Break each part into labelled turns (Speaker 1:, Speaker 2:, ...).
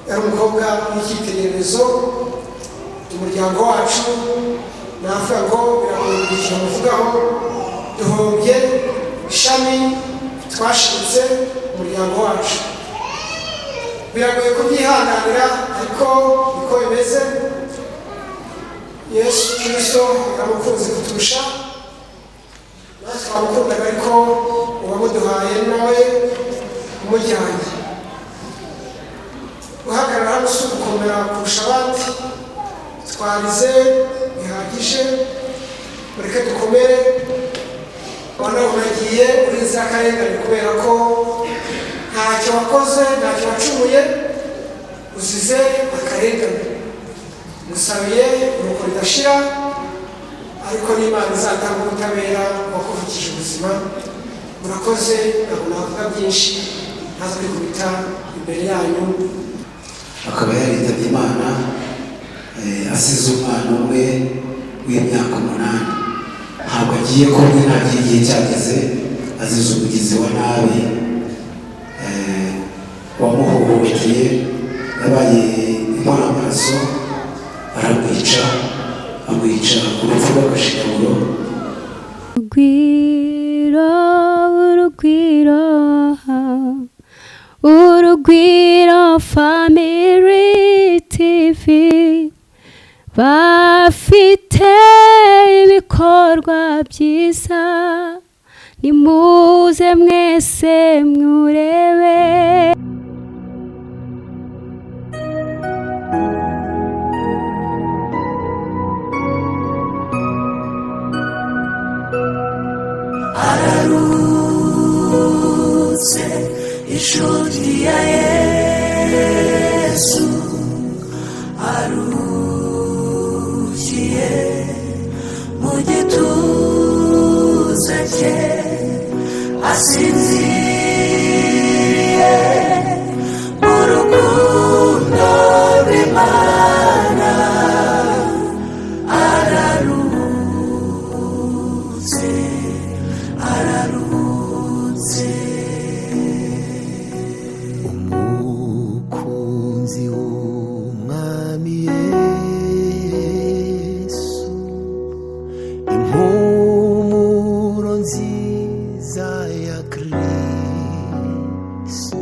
Speaker 1: Yari umukobwa w'icyitegererezo mu muryango wacu. Navuga ngo biragoye kugira icyo muvugaho. Duhombye ishami twashinze umuryango wacu. Biragoye kubyihanganira, ariko niko bimeze. Yesu Kirisito yaramukunze kuturusha. Natwe twamukundaga, ariko uwamuduhaye nawe umujyanye. Guhagarara hano si ugukomera kurusha abandi. Twarize bihagije, mureke dukomere. Ubona unagiye uri inzirakarengane kubera ko ntacyo wakoze, ntacyo wacumuye, uzize akarengane. Musabiye iruhuko ridashira, ariko n'Imana izatanga ubutabera wakuvukije ubuzima. Murakoze, ntabwo navuga byinshi, ntaza kwikubita imbere yanyu.
Speaker 2: Akaba yaritabye Imana asize umwana umwe w'imyaka 8. Ntabwo agiye kumwe, ntagiye igihe cyageze, azize umugizi wa nabi wamuhohoteye, yabaye inkoramaraso, aramwica, amwica urupfu rw'agashinyaguro.
Speaker 3: Urugwiro, Urugwiro, Urugwiro Family TV bafite ibikorwa byiza, nimuze mwese mwurebe.
Speaker 4: Ararutse inshuti ya Yesu, arukiye mu gituza cye, asinziriye mu rukundo rw'Imana. Ararutse, ararutse.
Speaker 5: Umukunzi w'Umwami Yesu, impumuro nziza ya Kristo,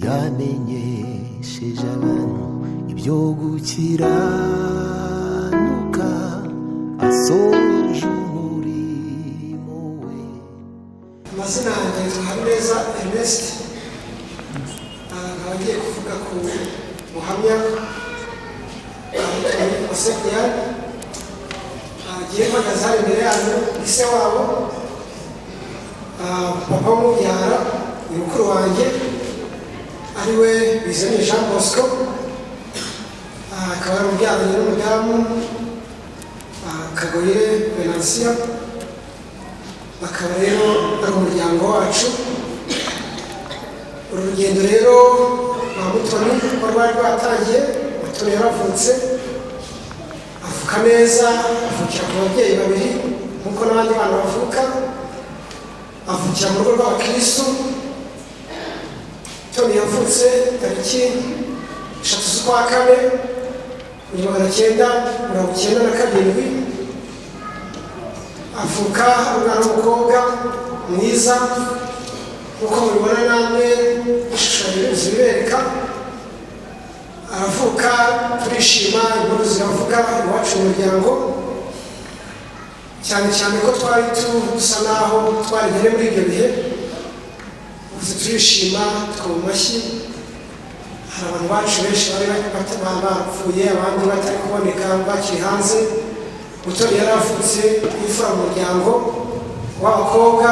Speaker 5: yamenyesheje abantu ibyo gukiranuka, asoje umurimo we.
Speaker 1: Amazina yanjye yitwa Habineza Ernest. Nkaba ngiye kuvuga ku buhamya bwa Mutoni Osekiyani. Agiye mpagaze hano imbere yanyu ni se wabo. Papa umubyara ni mukuru wanjye, ari we Bizimana Jean Bosco. Akaba yaramubyaranye n'umudamu Kagoyire Venantia, bakaba rero ari umuryango wacu. Uru rugendo rero rwa Mutoni uko rwari rwatangiye, Mutoni yaravutse, avuka neza, avukira ku babyeyi babiri nk'uko n'abandi bana bavuka, avukira mu rugo rw'abakirisitu. Mutoni yavutse tariki 3 z'ukwa kane 1997, avuka umwana w'umukobwa mwiza nk'uko mubibona namwe, ishusho zibereka. Aravuka turishima, inkuru ziravuga iwacu mu muryango, cyane cyane ko twari dusa naho twarigere muri ibyo bihe. Gusa turishima, tukaba mu mashyi. Hari abantu bacu benshi bari bapfuye, abandi batari kuboneka bakiri hanze. Mutoni yaravutse imfura mu muryango w'abakobwa,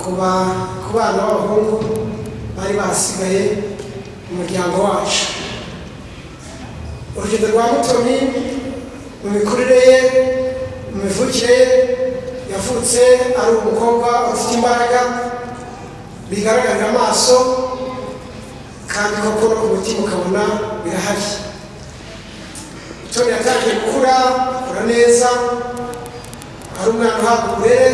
Speaker 1: ku bana b'abahungu bari basigaye mu muryango wacu. Urugendo rwa Mutoni mu mikurire ye, mu mivukire ye, yavutse ari umukobwa ufite imbaraga bigaragarira amaso, kandi koko no ku mutima ukabona birahari. Mutoni yatangiye gukura, akura neza, ari umwana uhabwa uburere.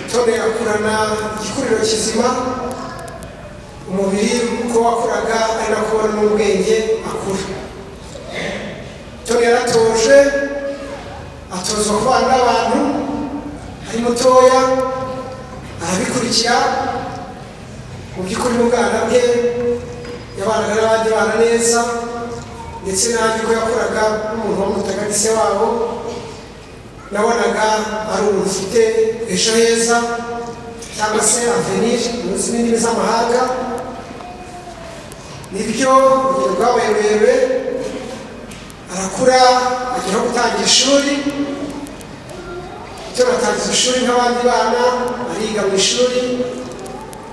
Speaker 1: Mutoni akurana igikuriro kizima. Umubiri uko wakuraga ari nako ubona n'ubwenge akura. Tony yaratoje, atozwa kubana n'abantu ari mutoya, arabikurikira. Mu by'ukuri, mu bwana bwe yabanaga n'abandi bana neza, ndetse nanjye uko yakoraga nk'umuntu wamutaga se wabo, nabonaga ari umuntu ufite ejo heza cyangwa se avenir mu zindi ndimi z'amahanga. Nibyo, urugendo rwabaye rurerure, arakura agera gutangira ishuri. Icyo batangiza ishuri nk'abandi bana, ariga mu ishuri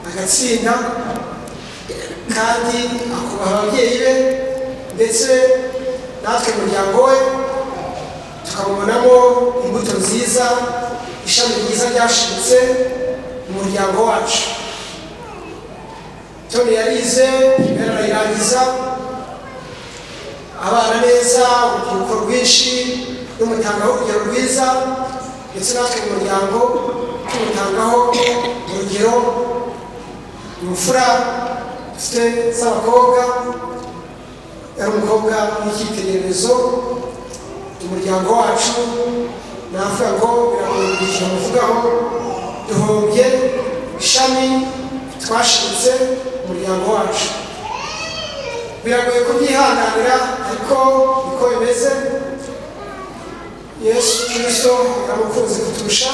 Speaker 1: agatsinda, kandi akubaha ababyeyi be, ndetse natwe umuryango we tukamubonamo imbuto nziza, ishami ryiza ryashibutse mu muryango wacu. Tony yarize, arayirangiza, abana neza, urubyiruko rwinshi rumutangaho urugero rwiza, ndetse natwe mu muryango tumutangaho urugero. Imfura dufite z'abakobwa, yari umukobwa w'icyitegererezo mu muryango wacu. Navuga ngo biragoye kugira ikintu muvugaho. Duhombye ishami twashinze mu muryango wacu. Biragoye kubyihanganira, ariko niko bimeze. Yesu Kirisito yaramukunze kuturusha.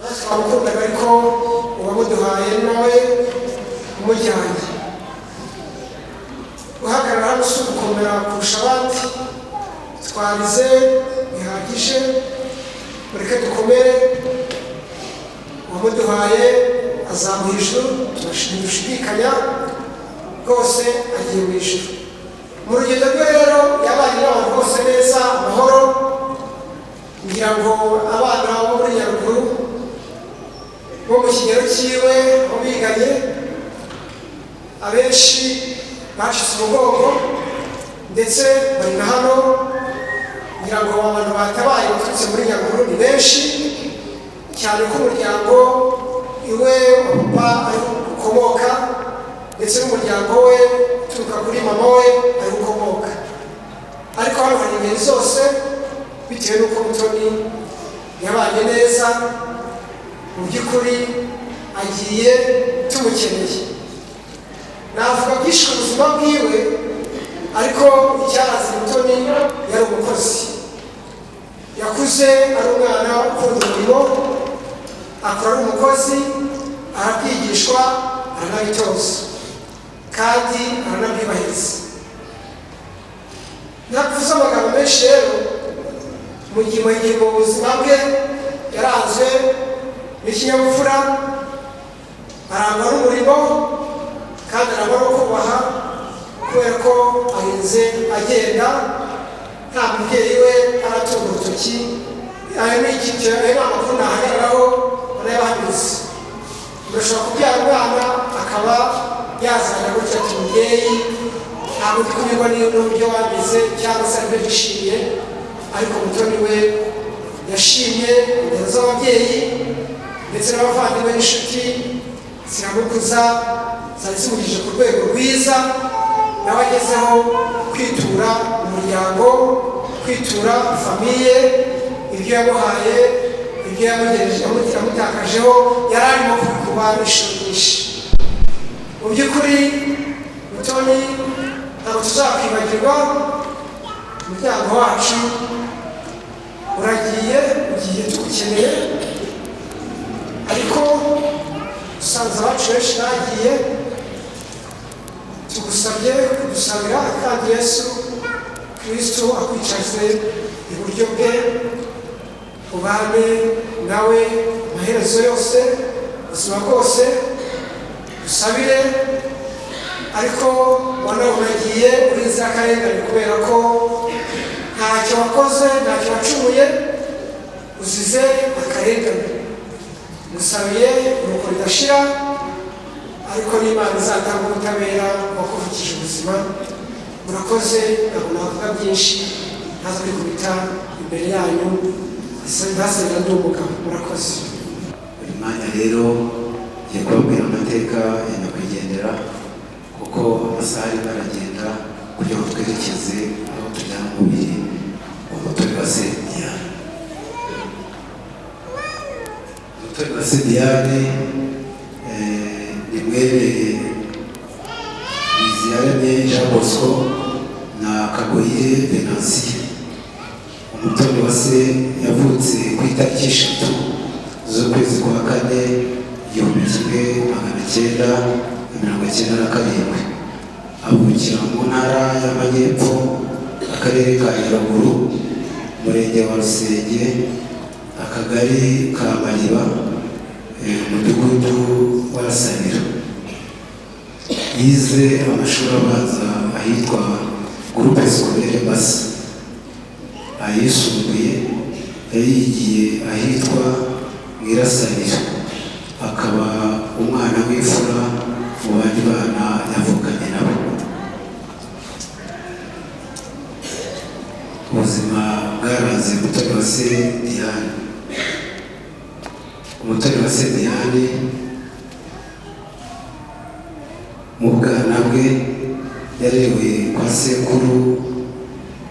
Speaker 1: Natwe twamukundaga, ariko uwamuduhaye nawe umujyanye. Guhagarara hano si ugukomera kurusha abandi. Twarize bihagije, mureke dukomere. Uwamuduhaye azamuha ijuru, ntidushidikanya rwose, agiye mu ijuru. Mu rugendo rwe rero yabanye n'abantu bose neza, amahoro. Ngira ngo abana bo muri Nyaruguru bo mu kigero cyiwe, bo biganye, abenshi bacitse umugongo, ndetse bari na hano. Ngira ngo abantu batabaye baturutse muri Nyaruguru ni benshi cyane, ko umuryango iwe wa papa ari ukomoka, ndetse n'umuryango we uturuka kuri mama we ari ukomoka. Ariko hano hari ingeri zose, bitewe n'uko Mutoni yabanye neza. Mu by'ukuri agiye tumukeneye. Navuga byinshi ku buzima bwiwe, ariko icyaranze Mutoni, yari umukozi. Yakuze ari umwana ukunda umurimo, akora ari umukozi, arabyigishwa, aranabitoza, kandi aranabyubahiriza. Ntakuvuze amagambo menshi rero, mu gihe mu buzima bwe yaranzwe n'ikinyabupfura, arangwa n'umurimo, kandi arangwa no kubaha, kubera ko arinze agenda nta mubyeyi we aratunga urutoki. Ayo ni icyiciro, ayo ni amakuru nahagararaho anayabahamiriza. Urashobora kubyara umwana akaba yazana gutya ati: "Mubyeyi, ntabwo ndi kunyurwa n'uburyo wameze," cyangwa se aribyo yishimiye. Ariko Mutoni we yashimye indero z'ababyeyi, ndetse n'abavandimwe n'inshuti ziramukuza, zari zimugejeje ku rwego rwiza, nawe agezeho kwitura umuryango, kwitura famille ibyo yamuhaye, ibyo yamutakajeho, yari arimo kubikuba inshuro nyinshi. Mu by'ukuri, Mutoni, ntabwo tuzakwibagirwa. Umuryango wacu uragiye, ugiye tugukeneye, ariko usanze abacu benshi bagiye. Tugusabye kudusabira, kandi Yesu Kristo akwicaze iburyo bwe, ubane nawe amaherezo yose, ubuzima bwose. Dusabire, ariko ubona uragiye uri inzirakarengane, kubera ko ntacyo wakoze, ntacyo wacumuye, uzize akarengane. Musabiye iruhuko ridashira, ariko n'Imana izatanga ubutabera wakuvukije ubuzima. Murakoze, ntabwo navuga byinshi, ntaza kwikubita imbere yanyu ntasenda ndi umugabo. Murakoze.
Speaker 2: Uyu mwanya rero ngiye kubabwira amateka ya nyakwigendera. gusezera kuko amasaha arimo aragenda kugira ngo twerekeze aho tujyana umubiri wa Umutoniwase Diane. Umutoniwase Diane ni mwene Biziyaremye Jean Bosco na Kagoyire Venantie. Umutoniwase yavutse ku itariki 3 z'ukwezi kwa 4 1997, avukira mu ntara y'Amajyepfo, akarere ka Nyaruguru, umurenge wa Rusenge, akagari ka Mariba, umudugudu wa Rasabiro. Yize amashuri abanza ahitwa Groupe Scolaire Basa, ayisumbuye yayigiye ahitwa mu Irasabiro, akaba umwana w'imfura mu bandi bana yavukanye nabo. Ubuzima bwaranze Umutoniwase Diane. Umutoniwase Diane mu bwana bwe yarerewe kwa sekuru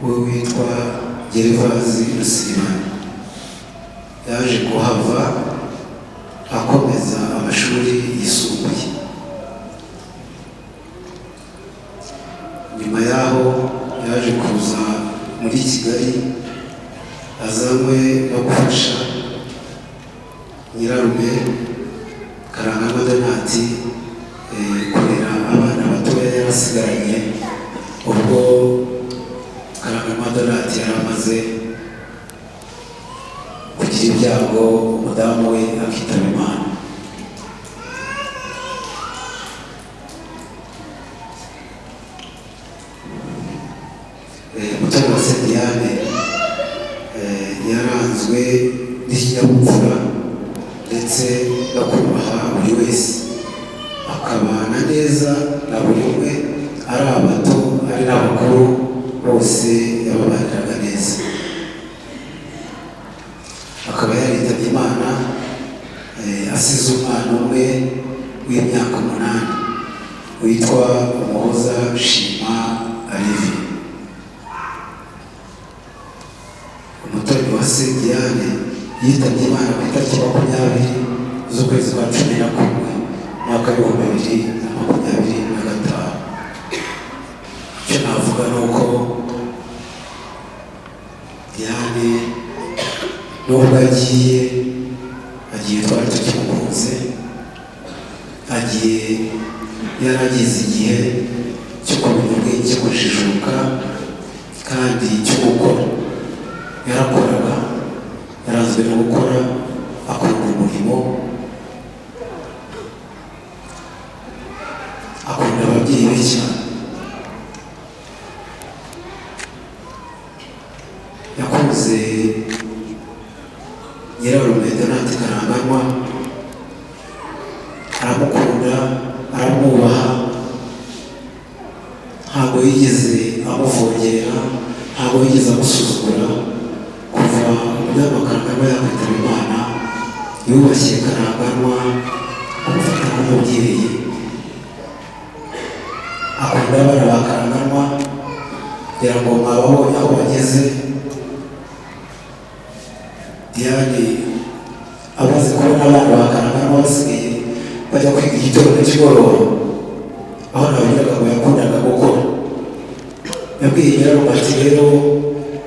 Speaker 2: we witwa Gervazi Rusibana. Yaje kuhava akomeza amashuri yisumbuye. Nyuma yaho yaje kuza muri Kigali azanywe no gufasha nyirarume Karangwa Donati kurera abana batoya yarasigaranye, ubwo Karangwa Donati yari amaze kugira ibyago umudamu we akitaba Imana. Umutoniwase Diane yaranzwe n'ikinyabupfura ndetse no kubaha buri wese, akabana neza na buri umwe, ari abato ari n'abakuru bose yababaniraga neza. Akaba yaritabye Imana asize umwana umwe w'imyaka 8 witwa Umuhoza Shima Alivi. Umutoniwase Diane yitabye Imana ku itariki 20 z'ukwezi kwa 11 mwaka 2025. Icyo navuga ni uko Diane nubwo agiye twari tukimukunze, agiye yaragize igihe cyo kumenya ubwenge, cyo kujijuka kandi cyo gukora. Yarakoraga, yaranzwe no gukora, akunda umurimo, akunda ababyeyi be cyane. Yakunze nyirarume Donati Karangwa, aramukunda, aramwubaha, ntabwo yigeze amuvogera, ntabwo yigeze amusuzugura. Kuva umudamu Karangwa yakwitaba Imana, yubashye Karangwa, amufata nk'umubyeyi, akunda abana ba Karangwa, kugira ngo mwababonye aho bageze. Diane amaze kubona abana ba Karangwa basigaye bajya kwiga igitondo kigoroba, aho nababwiraga ngo yakundaga gukora. Yabwiye nyirarume ati rero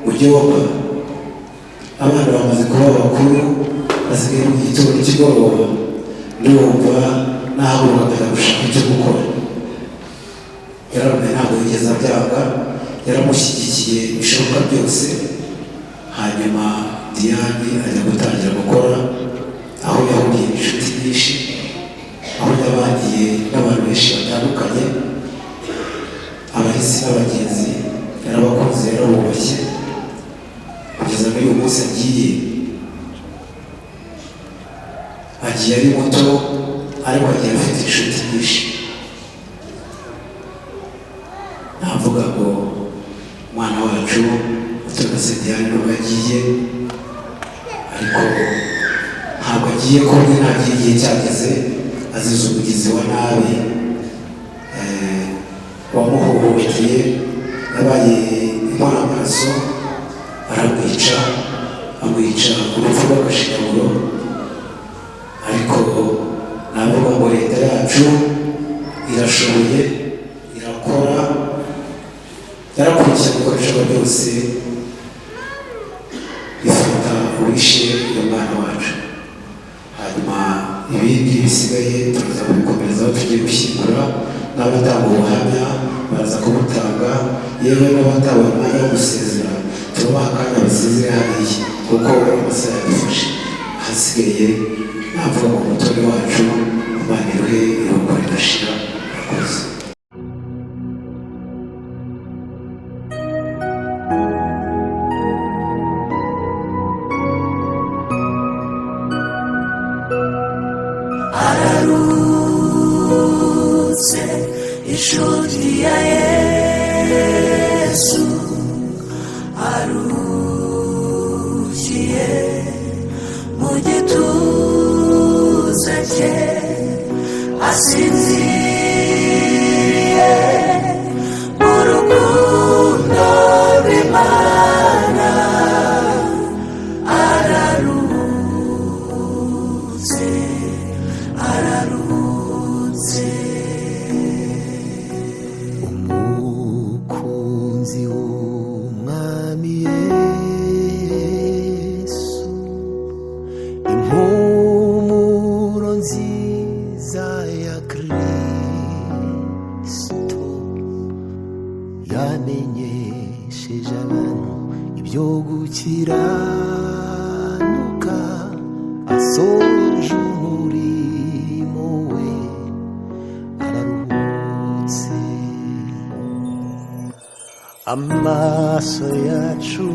Speaker 2: ujye woga, abana bamaze kuba bakuru basigaye mu gitondo kigoroba, ndumva nahaguruka nkajya gushaka icyo gukora. Nyirarume ntabwo yigeze abyanga, yaramushyigikiye bishoboka byose. Hanyuma Diane ajya gutangira gukora, aho yahuriye inshuti nyinshi, aho yabaniye n'abantu benshi batandukanye, abahisi n'abagenzi, yarabakunze, yarabubashye, kugeza n'uyu munsi agiye. Agiye ari muto ariko agiye afite inshuti nyinshi. Navuga ngo umwana wacu Umutoniwase Diane nubwo agiye, ariko ntabwo agiye kumwe, ntagiye igihe cyageze, azize umugizi wa nabi. Yamuhohoteye, yabaye inkoramaraso, aramwica, amwica urupfu rw'agashinyaguro. Ariko navuga ngo leta yacu irashoboye, irakora, yarakurikirana ibikoresho byose, ifata uwishe uyu mwana wacu. Hanyuma ibindi bisigaye turaza kubikomereza aho tugiye gushyingura, n'abatanga ubuhamya baraza kubutanga, yewe n'abatawe umwanya wo gusezera turabaha akanya basezere hariya, kuko amasaha yadufashe. Ahasigaye navuga ku mutoni wacu, Imana iruhe iruhuko ridashira. Murakoze.
Speaker 4: Araruhutse inshuti ya Yesu, aruhukiye mu gituza cye, asinziriye mu rukundo rw'Imana. Araruhutse, araruhutse.
Speaker 5: Umukunzi w'Umwami Yesu, impumuro nziza ya Kristo, yamenyesheje abantu ibyo gukiranuka, asoje umurimo we, araruhutse.
Speaker 6: Amaso yacu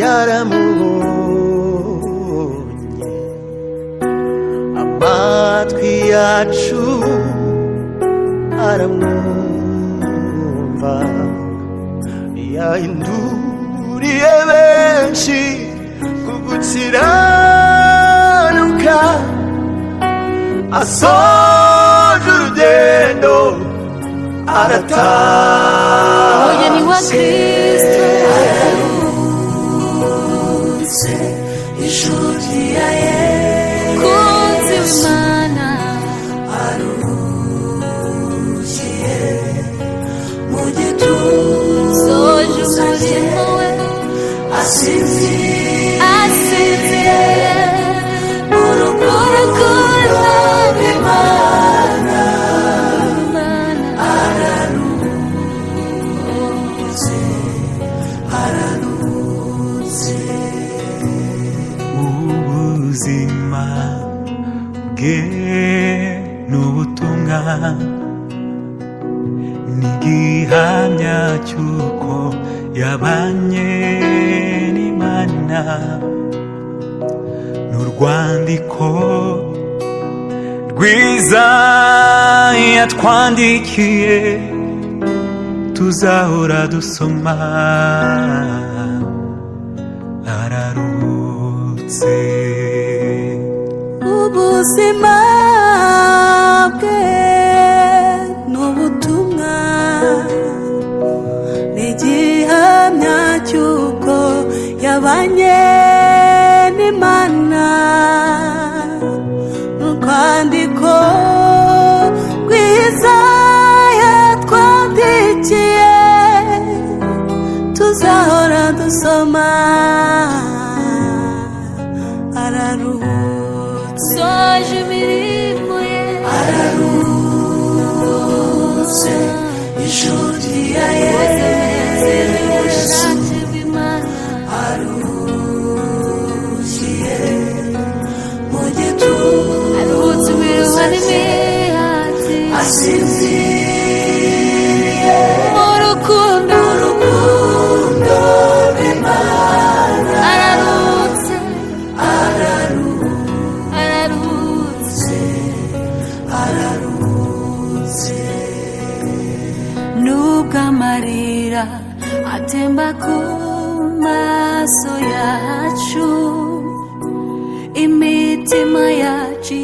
Speaker 6: yaramubonye, amatwi yacu aramwumva, yahinduriye benshi ku gukiranuka, asoje urugendo
Speaker 3: Umugeni wa
Speaker 6: aratashye.
Speaker 3: Kristo.
Speaker 4: Araruhutse inshuti ya
Speaker 3: Kunzi
Speaker 4: Yesu,
Speaker 3: Imana.
Speaker 4: Aruhukiye mu
Speaker 3: Soje
Speaker 4: gituza cye,
Speaker 3: umurimo we,
Speaker 4: asinziriye
Speaker 3: asinziriye
Speaker 4: mu rukundo rw'Imana.
Speaker 3: Imana.
Speaker 4: Araruhutse, araruhutse.
Speaker 7: Ubuzima bwe n'ubutumwa ni igihamya cy'uko yabanye n'Imana, n'urwandiko rwiza yatwandikiye tuzahora dusoma. Araruhutse.
Speaker 4: Ubuzima bwe n'ubutumwa ni igihamya cy'uko yabanye n'Imana, urwandiko rwiza yatwandikiye tuzahora dusoma. Araruhutse.
Speaker 3: Soje imirimo ye.
Speaker 4: Araruhutse inshuti ya Yesu,
Speaker 3: Ubushake bw'Imana.
Speaker 4: Aruhukiye mu
Speaker 3: Aruhutse
Speaker 4: gituza
Speaker 3: imiruho
Speaker 4: cye,
Speaker 3: n'imihati.
Speaker 4: Asinziriye
Speaker 3: Mu rukundo.
Speaker 4: Urukundo rw'Imana.
Speaker 3: Araruhutse.
Speaker 4: Araruhutse.
Speaker 3: Araruhutse.
Speaker 4: Araruhutse.
Speaker 3: Nubwo amarira atemba ku maso yacu, imitima yacu.